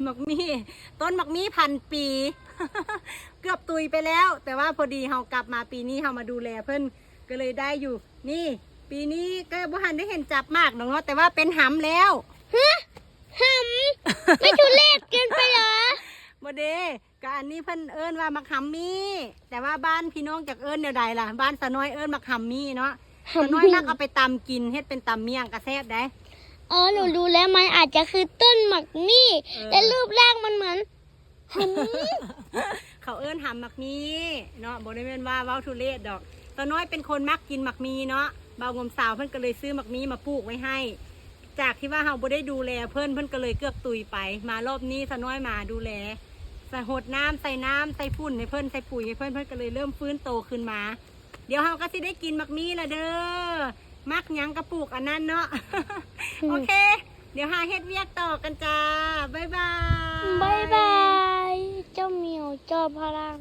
ໝາກມີ້ ຕົ້ນໝາກມີ້ພັນປີ ເກືອບຕຸຍໄປແລ້ວ ແຕ່ວ່າພໍດີເຮົາກັບມາປີນີ້ ເຮົາມາດູແລເພິ່ນ ກໍເລີຍໄດ້ຢູ່. ນີ້ ປີນີ້ກໍບໍ່ທັນໄດ້ເຫັນຈັບໝາກດອກເນາະ ແຕ່ວ່າເປັນຫຳແລ້ວ. ຫະ ຫຳ ໄປທຸເລດເກີນໄປເຫລອ? ບໍ່ເດ້ ກໍອັນນີ້ເພິ່ນເອີ້ນວ່າໝາກຫຳມີ້ ແຕ່ວ່າບ້ານພີ່ນ້ອງຈັກເອີ້ນແນວໃດລະ? ບ້ານສາວນ້ອຍເອີ້ນໝາກຫຳມີ້ເນາະ. ຫຳມີ້ ສາວນ້ອຍມັກເອົາໄປຕຳກິນ ເຮັດເປັນຕຳມ້ຽງກໍແຊບໄດ໋. ອໍ ໜູ ເອີ ຮູ້ແລ້ວ ມັນອາດຈະຄືຕົ້ນໝາກມີ້ ເອີ ແຕ່ຮູບຮ່າງມັນເໝືອນຫຳ ເຂົາເອີ້ນຫຳໝາກມີ້ເນາະ ບໍ່ໄດ້ແມ່ນວ່າເວົ້າທຸເລດດອກ. ສາວນ້ອຍເປັນຄົນມັກກິນໝາກມີ້ເນາະ ບ່າວງົມສາວເພິ່ນກໍເລີຍຊື້ໝາກມີ້ມາປູກໄວ້ໃຫ້. ຈາກທີ່ວ່າເຮົາບໍ່ໄດ້ດູແລເພິ່ນ ເພິ່ນກໍເລີຍເກືອບຕຸຍໄປ. ມາລອບນີ້ສາວນ້ອຍມາດູແລ ສະ ຫົດນ້ຳ ໃສ່ນ້ຳ ໃສ່ຝຸ່ນໃຫ້ເພິ່ນ ໃສ່ປຸຍໃຫ້ເພິ່ນ ເພິ່ນກໍເລີຍເລີ່ມຟື້ນໂຕຄືນມາ. ດຽວເຮົາກໍຊິໄດ້ກິນໝາກມີ້ລະເດີ ມັກຫຍັງກໍປູກອັນນັ້ນເນາະ. ອືມ ໂອເຄ ດຽວຫາເຮັດວຽກຕໍ່ກັນຈ້າ ບາຍບາຍ ບາຍບາຍ ເຈົ້າໝຽວ ເຈົ້າພະລັງ.